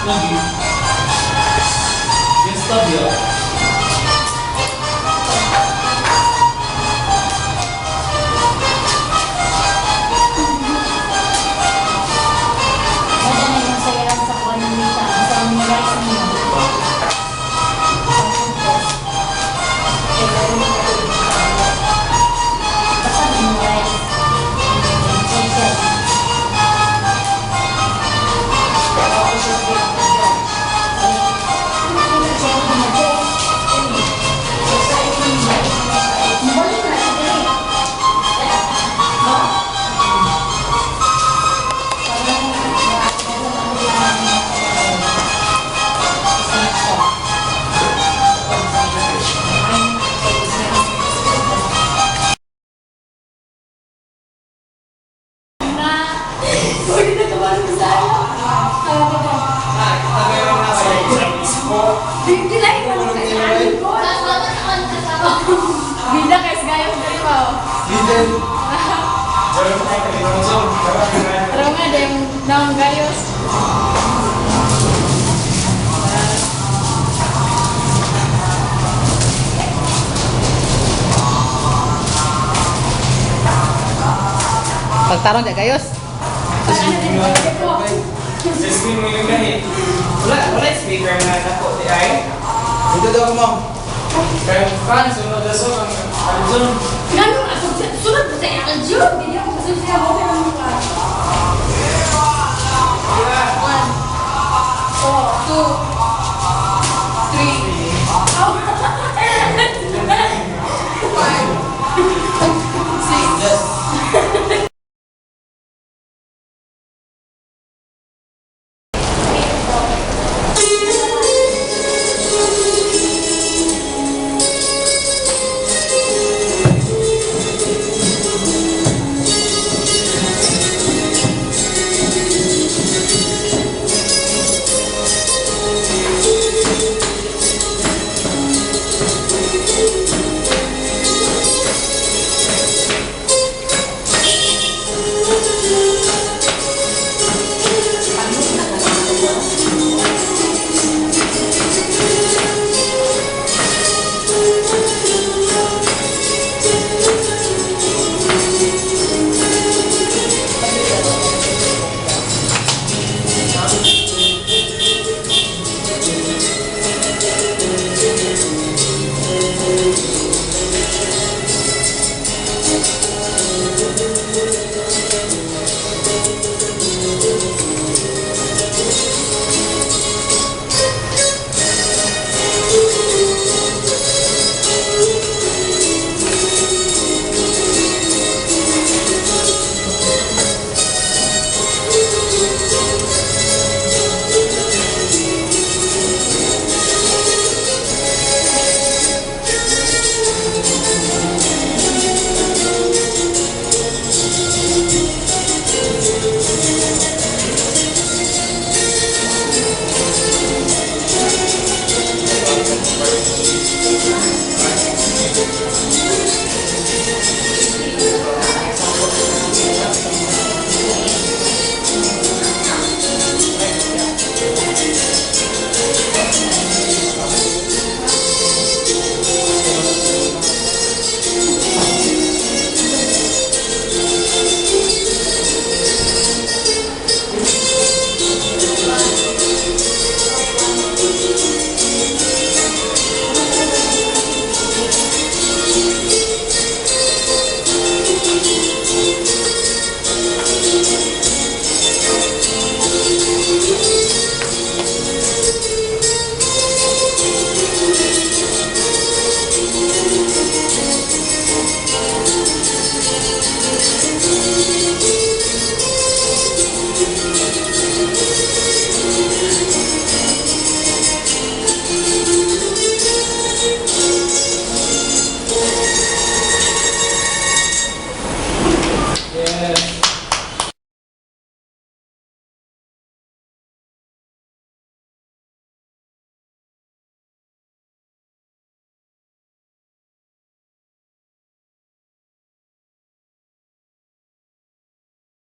Lagi. Yes, tabi ah. Wala na yung sayaran sa kuha ng Lisa. Sa memorize niyo. Basta memorize. Social. Mabalik na siya dali. Ba? Bida kay gayos diri ba? Dito. Pero nga dem naong gayos. Pagtarong di gayos. Sa screen mo yung gahi. Wala, wala yung speaker na nako di ay. Dito daw ako, ma'am. Kaya kan, sunod na so, ang Aljun. Ganun ako sunod ba sa Aljun? Hindi ako kasunod siya mo pero